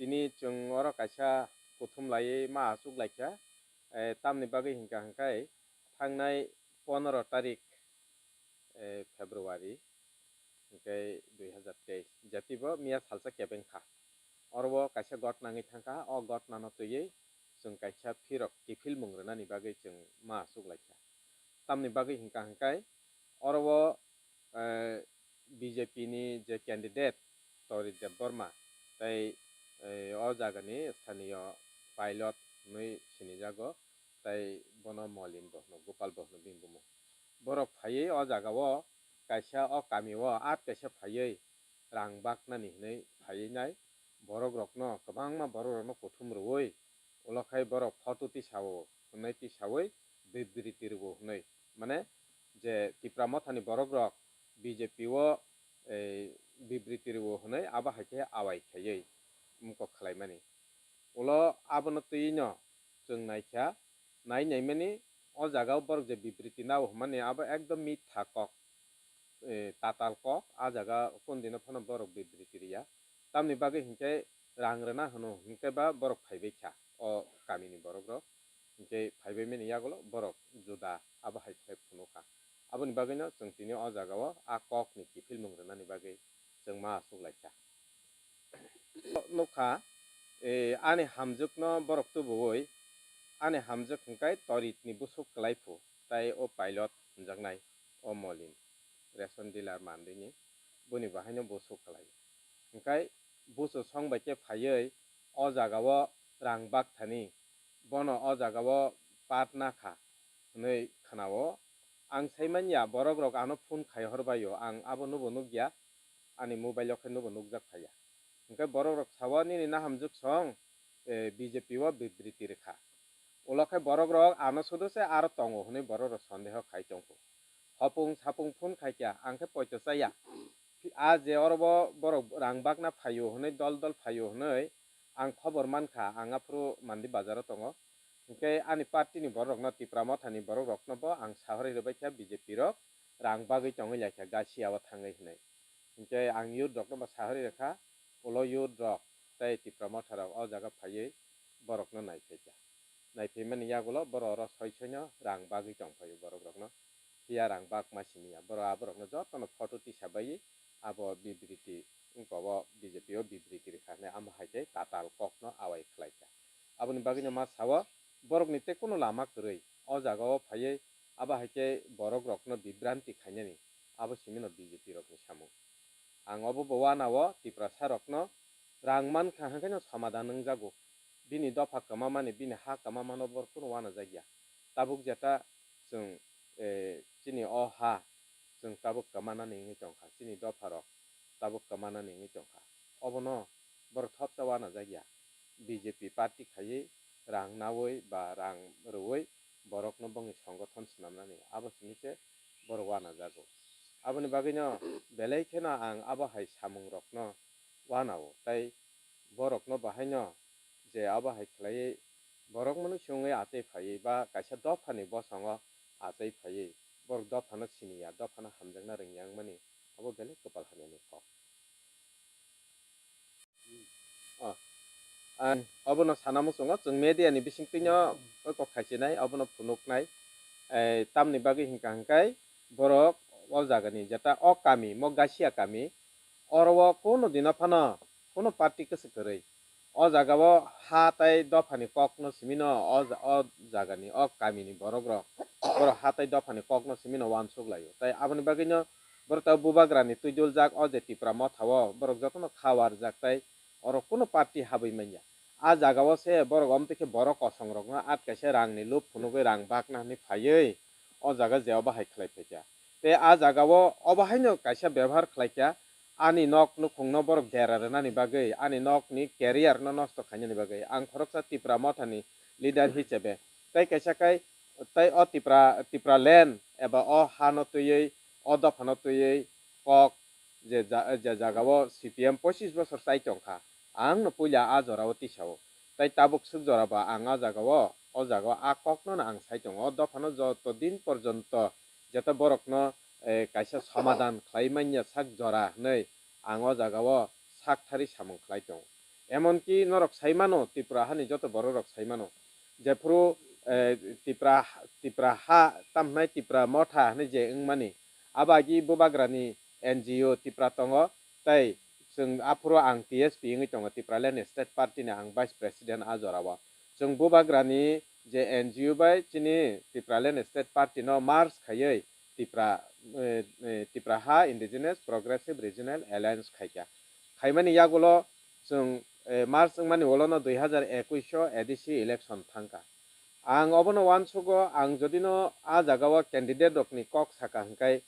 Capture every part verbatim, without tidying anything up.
Tini chwng oro kaisa kuthum laiwi ma achuk laikha. Eh, tamni bagwi hinkha hinkhai thangnai pondro tarik, eh, February, hinkhe dui hazar teis, jatibo miya salsa kebeng kha. Oro o kaisa gotna wngwi thangkha, o gotnano twiwi chwng kaisa phirok kiphilmung rwnani bagwi chwng ma achuk laikha. Tamni bagwi hinkha hinkhai oro o, eh, B J P ni je candidate Torit Debbarma tei, eh, o jagani sthaniyo pilot hwnwi sinijago, tei bono Molin bo hwno, Gopal bo hwno bini bumung. Borok phaiwi o jagao kaisa o kamio at kaisa phaiwi rang baknani hwnwi phaiwi nai, borok rokno kwbangma borok rokno kuthum rwui ulo khai borok photo tisao hwnwi tisaui bibriti rwo hwnwi, mane je Tipra Mothani borok rok B J P o, eh, bibriti rwo hwnwi abo hai khe awai khaiwi mokol khlaimani. Ulo abono twiwi no chwng naikha, nai naimani o jaga o borok je bibriti nao hwnmani abo ekdom mitha kok, eh, tatal kok, a jaga kundino phano borok bibriti riya. Tamni bagwi hinkhe rang rwna hwno hinkhe ba borok phaibai kha o kamini borok rok. Hinkhe phaibai mani yagulo borok juda abo hai khe phunukha. Aboni bagwino chwng tini o jagao a kokni kiphilmung rwnani bagwi chwng ma achuk laikha. Nukha, eh, ani hamjwkno borok tubuwi, ani hamjwk hwnkhe Toritni busuk kwlai phu, tai o pilot hwnjaknai, o Molin, ration dealer mandwini, boni bahaino busuk kwlai. Hwnkhe busu song bai khe phaiwi o jagao rang bakthani, bono o jagao part nakha hwnwi khwnao. Ang sai manya, borok rok ano phone khai hor baio, ang abo nubo nukya, ani mobile o khe nubo nukjak phaiya. Hwnkhe borok rok sao, "Nini nahamjwk song, eh, B J P o bibriti rwkha." Ulo khe borok rok ano sudo se aro tongo hwnwi borok rok sondeho khai tongkho. Hopung sapung phone khaikha, ang khe poito chaya. A je oro bo borok rang bakna phaio hwnwi, dol dol phaio hwnwi ang khobor mankha, ang aphuru mandi bazaro tongo. Hinkhe ani party ni borok rokno, Tipra Mothani borok rokno bo ang sahori rwbaikha, B J P rok rang bagwi tongwi laikha, Gasia o thangwi hwnwi. Hinkhe ang youth rokno bo sahori rwkha, ulo youth rok tei Tipra Motha rok o jaga phaiwi borokno naiphaikha. Naiphaimani yagulo borok oro soi soino rang bagwi tongphaio borok rokno. Phiya rang bak ma simi ya. Borok aborokno jotono photo tisabaiwi abo bibriti wngkha, o B J P o bibriti rwkha hwnwi, amo hai khe tatal kokno awai khlaikha. Aboni bagwino ma sao, borokni tei kuno lama kwrwi o jagao phaiwi abo hai khe borok rokno bibranti khainani, abo simino B J P rokni samung. Ang obo bo wanao Tiprasa rokno rang mankha hwnkhe no somadan wngjago. Bini dopha kwmamani, bini ha kwmamano borok kuno wanajakya. Tabuk jeta chwng, eh, chini o ha chwng tabuk kwmanani wngwi tongkha, chini dopha rok tabuk kwmanani wngwi tongkha. Obono borok thopsa wanajakya. B J P party khaiwi rang naui ba rang rwui borokno bongni songothon swnamnani, abo simi se borok wanajago. Aboni bagwino belai kheno ang abo hai samungrokno wanao, tai borokno bahaino je abo hai khlaiwi borok mwnwi swngwi achai phaiwi ba kaisa dophani bosongo achai phaiwi borok dophano siniya, dophano hamjakna rwngya wngmani, abo belai kwpal hamyani kok. Oh. Ang obono sana muchungo, chwng media ni bisingtwino kok khaichinai, obono phunuknai. Eh, tamni bagwi hinkha hinkhai borok o jagani jeta o kami, mo Gasia kami, oro o kuno dino phano kuno party kwswk kwrwi. O jagao ha tai dophani kokno simino o ja-, o jagani, o kamini borok rok, borok ha tai dophani kokno simino uansuk laio. Tai aboni bagwino borok ta bubagrani twiduljak, o je Tipra Mothao borok jotono kha warjak, tai oro kuno party habwi manya. A jagao se borok omtwi khe borok kosongrokno at kaisa rangni lob phunugwi rang bakna hwnwi phaiwi o jaga je obo hai khlai phaikha. Tei a jagao obo haino kaisa bebohar khlaikha, ani nok nukhungno borok dera rwnani bagwi, ani nokni career no nosto khainani bagwi. Ang khoroksa Tipra Mothani leader hisabe, tei kaisa kai, tei o Tipra, Tipra land eba o hano twiwi, o dophano twiwi kok je ja-, je jagao C P M pochis bosor chai tongkha, ang no puila a jorao tisao. Tai tabuk swk jora ba ang a jagao, o jagao a kokno no ang sai tongo. O dophano joto din porjonto jeta borokno, eh, kaisa somadan khlai manya sak jora hwnwi ang o jagao sak thari samung khlai tongo. Emonki norok sai mano, Tripura hani joto borok rok sai mano, jephuru, eh, Tipra, Tipra ha, tamhnai Tipra motha hwnwi je wngmani, abagi bubagrani N G O Tipra tongo, tei chwng aphuru ang T S P wngwi tongo, Tipraland State Party ni ang Vice President a jorao. Chwng bubagrani je N G O bai chini Tipraland State Party no merge khaiwi Tipra, eh, eh, Tipra ha Indigenous Progressive Regional Alliance khaikha. Khaimani yagulo chwng, eh, merge wngmani ulono dui hazar ekwis o A D C election thangkha. Ang obono uansugo, ang jodino a jagao candidate rokni kok saka hwnkhe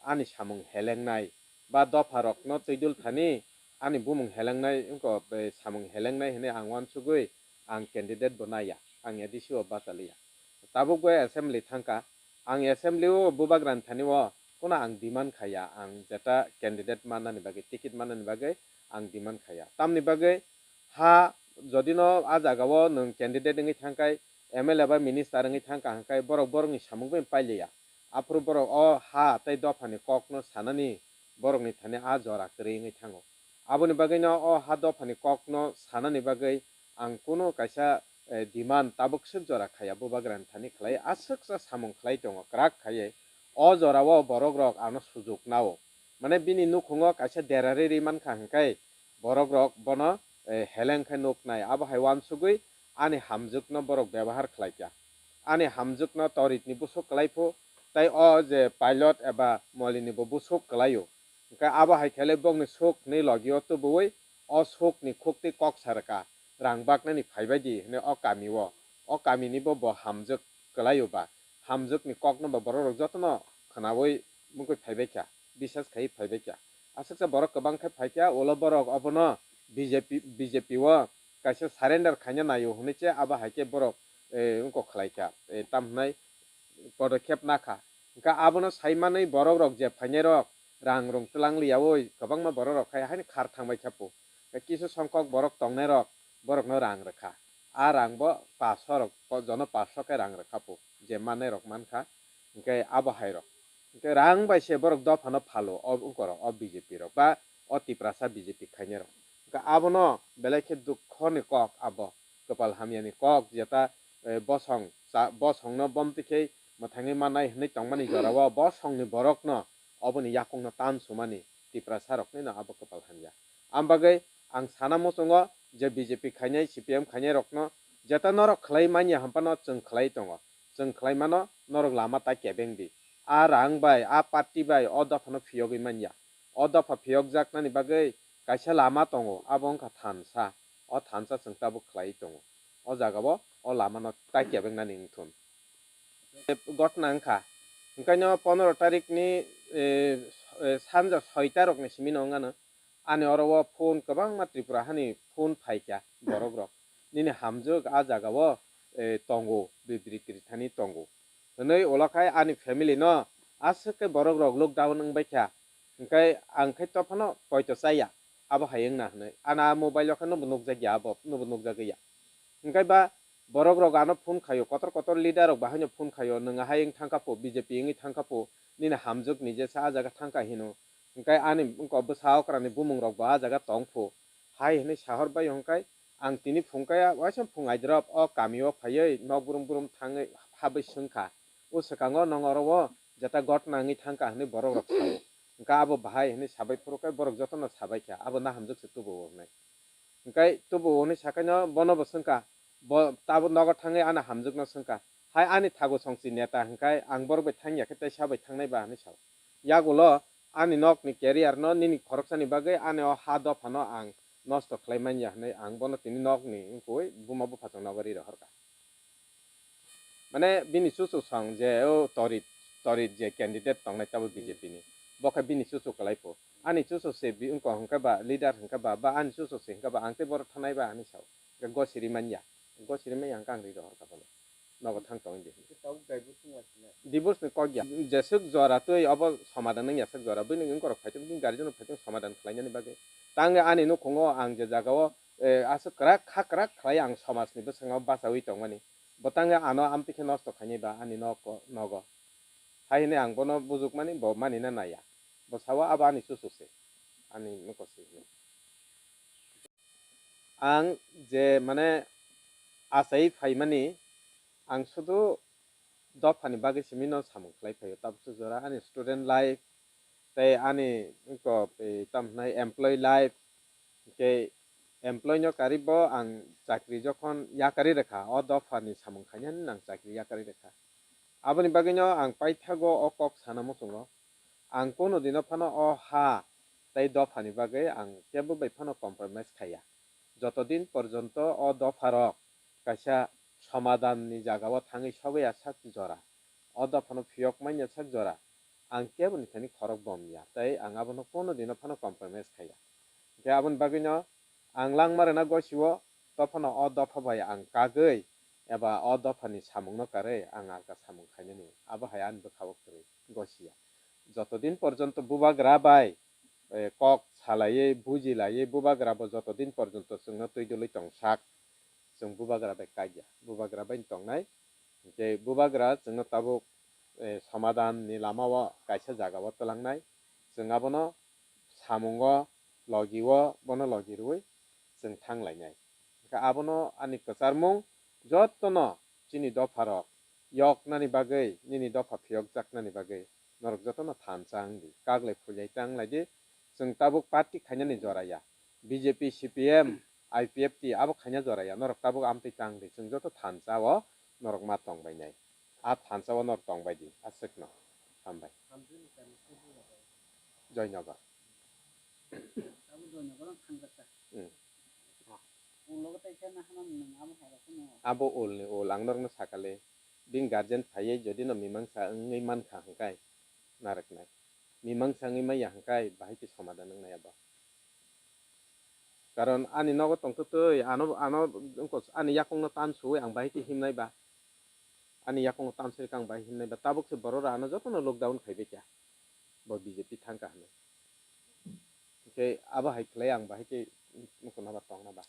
ani samung helengnai ba dopha rokno twidul thani ani bumung helengnai wngkha, eh, samung helengnai hwnwi ang uansugwi ang candidate bo naiya, ang A D C o bachaliya. Tabuk bo assembly thangkha, ang assembly o bubagrani thani o kuno ang demand khaiya, ang jeta candidate mannani bagwi, ticket mannani bagwi ang demand khaiya. Tamni bagwi ha jodino a jagao nwng candidate wngwi thangkhai, M L A ba minister wngwi thangkha hwnkhe borok borokni samung bai pailiya. Aphuru borok o ha tei dophani kokno sanani borokni thani a jora kwrwi wngwi thango. Aboni bagwino o ha dophani kokno sanani bagwi ang kuno kaisa, eh, demand tabuk swk jora khaiya bubagrani thani khlai aswksa samung khlai tongo kwrak khaiwi. O jorao borok rok ano sujuk nao. Mane bini nukhungo kaisa derari ri mankha hwnkhe borok rok bono, eh, heleng khe nuknai. Abo hai uansugwi ani hamjwkno borok bebahar khlaikha. Ani hamjwkno Toritni busuk kwlai phu, tei o je Pilot eba Molini bo busuk kwlaio. Hwnkhe abo hai khe le bokni suk hwnwi logio tubuwi o sukni khukti kok sa rwkha, rang baknani phaibai di hwnwi o kamio. O kamini bo, bo hamjwk kwlaio ba, hamjwkni kokno ba borok rok jotono khwnaui mungkui phaibai kha, bisas khaiwi phaibai kha. Aswksa borok kwbang khe phai kha, ulo borok obono B J P, B J P o kaisa surrender khaina naio hwnwi se abo hai khe borok, eh, wngkok khlai kha, eh, tam hwnai podokhep nakha. Hwnkhe abono sai manwi borok rok je phainai rok rang rung twlang liyaui kwbangma borok rok khai haino khar thangbai kha phu. Tei kisa songkok borok tongnai rok borokno rang rwkha. A rang bo paso rok, jono paso khe rang rwkha phu, je mannai rok mankha. Hwnkhe abo hai rok. Hwnkhe rang bai se borok dophano phalo o wngkorok, o B J P rok ba o Tiprasa B J P khainai rok. Hwnkhe abono belai khe dukhoni kok abo, kwpal hamyani kok, jeta, eh, bosong cha-, bosongno bomtwi khe mwthangwi mannai hwnwi tongmani jorao bosongni borokno oboni yakungno tan sumani Tiprasa roknino abo kwpal hamya. Am bagwi ang sana muchungo je B J P khainai, C P M khainai rokno jeta norok khlai manya hwnphano chwng khlai tongo. Chwng khlai mano norok lama ta kebeng di. A rang bai, a party bai o dophano phiyogwi manya. O dopha phiyokjaknani bagwi kaisa lama tongo, abo wngkha thansa. O thansa chwng tabuk khlai tongo. O jagao o lamano ta kebengnani wngthun. Gotna wngkha. Hwnkhaino pondro tarikni, eh, eh, sanja soita rokni simi no wngano. Ani oro o phone kwbangma Tripura hani phone phaikha borok rok. Nini hamjwk a jagao, eh, tongo, bibri tiri thani tongo. Hwnwi ulo khai ani family no aswk khe borok rok lockdown wngbai kha. Hwnkhe ang khe tophano poito chaya, abo hai wngna hwnwi. Ana mobile o khe nobo nukjakya abo, nobo nukjagwi ya. Hwnkhe ba borok rok ano phone khaio, kotor kotor leader rok bahaino phone khaio, nwng ahai wng thangkha pho, B J P wngwi thangkha pho, nini hamjwk ni jesa a jaga thangkha hino. Hwnkhe ani wngkha bwsa okrani bumung rok bo a jaga tong pho. Hai hwnwi sahor bai hwnkhe ang tini phung kaya, waisa phung aidrop o kamio phaiwi nok brum brum thangwi habwi swngkha. O swkango nwng oro o jeta gotna wngwi thangkha hwnwi borok rok sao. Hwnkhe abo bahai hwnwi sabai phuru khe borok jotono sabai kha, abo na hamjwk se tubu o hwnwi. Hwnkhe tubu o hwnwi sakaino bono bo swngkha, bo tabuk nogo thangwi ani hamjwkno swngkha, "Hai ani thagu songchi neta hwnkhe ang borok bai thangya khe teisa bai thangnai ba?" hwnwi sao. Yagulo ani nokni career no nini khoroksani bagwi ani o ha dophano ang nosto khlai manya hwnwi ang bono tini nokni wngkui buma buphachwng nogo ri rohorkha. Mane bini chuchuk song je o Torit, Torit je candidate tongnai tabuk B J P ni, bo khe bini chuchuk kwlai pho. Ani chuchuk se bi wngkha hwnkhe ba leader hwnkhe ba, ba ani chuchuk se hwnkhe ba ang tei borok thanai ba hinwi sao. Hwnkhe gosiri manya, gosiri manya hwnkhe ang ri rohor kha bono. Nogo thang tong di. Divorce ni kok ya. Jeswk jora twi obo somadan wng ya swk jora. Bini wngkorok phaitung, bini guardian rok phaitung somadan khlainani bagwi. Tangwi ani nukhungo ang je jagao, eh, aswk kwrak, kha kwrak khlai ang somajni bwskango bachaui tongmani. Bo tangwi ano amtwi khe nosto khainai ba ani nok, nogo. Hai hwnwi ang bono bujukmani bo manina naiya. Bo sao abo ani chuchuk se. Ani nuko se hwnwi. Ang je mane achai phaimani, ang sudu dophani bagwi simi no samung khlai phaio. Tabukhe jora ani student life tei ani ko, e, tam hwnai employee life, hwnkhe employee no karwi bo ang chakri jokhon yakarwi rwkha, o dophani samung khainani ang chakri yakarwi rwkha. Aboni bagwino ang paithago o kok sana muchungo. Ang kono dino phano o ha tei dophani bagwi ang kebo bai phano compromise khaiya. Joto din porjonto o dopharok kaisa somadanni jagao thangwi sogwi ya sak jora, o dophano phiyok manya sak jora, ang keboni thani khorok bom ya, tei ang abono kono dino phano compromise khaiya. Hwnkhe aboni bagwino ang langma rwna gosio, dophano o dopha bai ang kagwi eba o dophani samungno karwi ang alka samung khainani, abo hai ani bwkha-o kwrwi gosiya. Joto din porjonto bubagra bai, eh, kok salaiwi, bujilaiwi, bubagra bo joto din porjonto chwngno twi dulwi tongsak, chwng bubagra bai kaikya, bubagra bai tongnai. Hwnkhe bubagra chwngno tabuk, eh, somadan ni lama o kaisa jaga o twlangnai. Chwng abono samungo logi o bono logi rwui chwng thang lainai. Hwnkhe abono ani kwcharmung jotono chini dopharok yoknani bagwi, nini dopha phiyokjaknani bagwi norok jotono thansa wng di, kaglai phuilai ta wng lai di. Chwng tabuk party khainani jora ya, B J P, C P M, I P F T abo khaina jora ya, norok tabuk amtwi ta wng di, chwng joto thansa o norok ma tong bainai. A thansa o norok tong bai di, aswkno. Hambai. Joynagar. Hmm. Abo ulni ul, ang norokno sakali, bini guardian phaiwi jodi no mimangsa wngwi mankha hwnkhe narwknai. Mimangsa wngwi manya hwnkhe bahai khe somadan wngnai abo. Karon ani nogo tongtwtwi ano, ano wngkha ani yakungno tan suwi ang bahai khe himnai ba. Ani yakungno tan suri khe ang bahai himnai ba. Tabuk se borok rok ano jotono lockdown khaibai kha. Bo B J P thangkha hinwi. Hwnkhe abo hai khlai ang bahai khe wngkha naba tongna ba.